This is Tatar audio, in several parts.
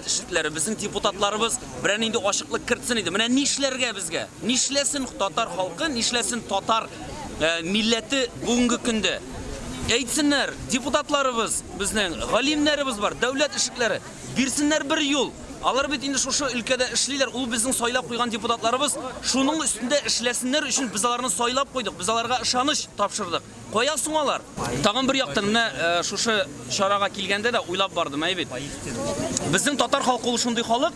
дәүләт эшлеклеләре, безнең депутатларыбыз берәр нинди ачыклык кертсен иде. Менә нишләргә безгә? Нишләсен татар халкы, нишләсен татар милләте бүгенге көндә? Әйтсеннәр, депутатларыбыз безнең, галимнәребез бар, дәүләт эшлеклеләре, бирсеннәр бер юл. Алар бит инде шушы өлкәдә эшлиләр, ул безнең сайлап куйган депутатларыбыз, шуның өстендә эшләсеннәр өчен без аларны сайлап куйдык, без аларга ышаныч тапшырдык. Кая соң алар? Тагын бер яктан менә шушы чарага килгәндә дә уйлап бардым, әй бит. Безнең татар халкы ул шундый халык,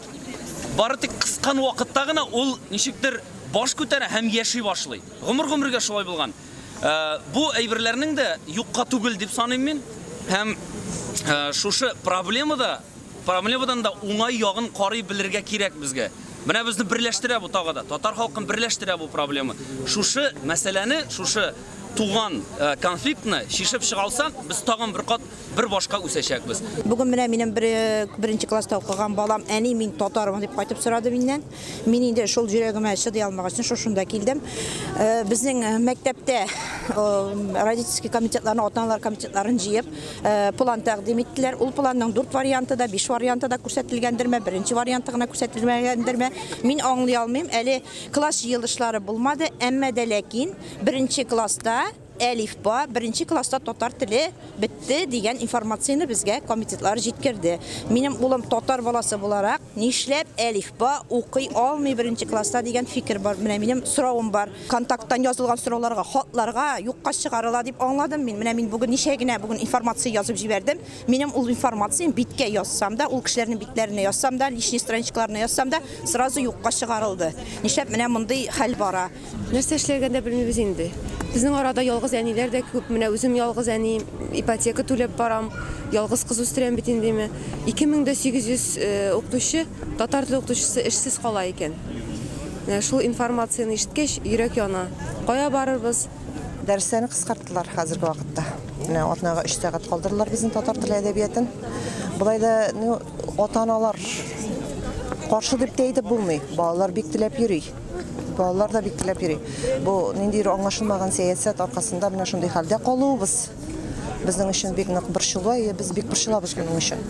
бары тик кыскан вакытта гына ул ничектер баш күтәрә һәм яши башлый. Гомер-гомергә шулай булган. Бу әйберләрнең дә юкка түгел дип саныйм мин. Һәм шушы проблемада, проблемадан да уңай ягын карый белергә кирәк безгә. Менә безне берләштерә бу тагы да. Татар халкын берләштерә бу проблема. Шушы мәсьәләне, шушы туган конфликтны чишеп чыга алсак, без тагын бер кат бер башка үсәчәкбез. Бүген менә минем беренче класста укыган балам, әни, мин татармын дип кайтып сорады миннән. Мин инде шул йөрәгемә чыдый алмагач, шушында килдем. Безнең мәктәптә родительский комитетларны, ата-аналар комитетларын җыеп, план тәкъдим иттеләр. Ул планның 4 варианты да, 5 варианты да күрсәтелгәндерме, беренче варианты гына күрсәтелмәгәндерме, мин аңлый алмыйм. Әле класс җыелышлары булмады, әмма дә ләкин беренче класста әлифба, беренче класста татар теле бетте дигән информацияне безгә комитетлар җиткерде. Минем улым татар баласы буларак, нишләп әлифба укый алмый беренче класста дигән фикер бар. Менә минем соравым бар. Контакттан язылган сорауларга, хатларга юкка чыгарыла дип аңладым мин. Менә мин бүген ничә генә бүген информация язып җибәрдем. Минем ул информацияне биткә язсам да, ул кешеләрнең битләренә язсам да, личный страничкаларына язсам да, сразу юкка чыгарылды. Нишләп менә мондый хәл бара? Нәрсә эшләргә дә белмибез инде. Безнең арада ялгыз әниләр дә күп. Менә үзем ялгыз әни, ипотека түләп барам, ялгыз кыз үстерәм бит инде. 2800 укытучы, татар теле укытучысы эшсез кала икән. Менә шул информацияне ишеткәч, йөрәк яна. Кая барырбыз? Дәресләрне кыскарттылар хәзерге вакытта. Менә атнага 3 сәгать калдырдылар безнең татар теле әдәбиятын. Болай да, ну, ата-аналар каршы дип тә әйтеп булмый. Балалар бик теләп йөри. Балалар да бик теләп йөри. Бу ниндидер аңлашылмаган сәясәт аркасында менә шундый хәлдә калуыбыз безнең өчен бик нык борчылу, без бик борчылабыз моның өчен.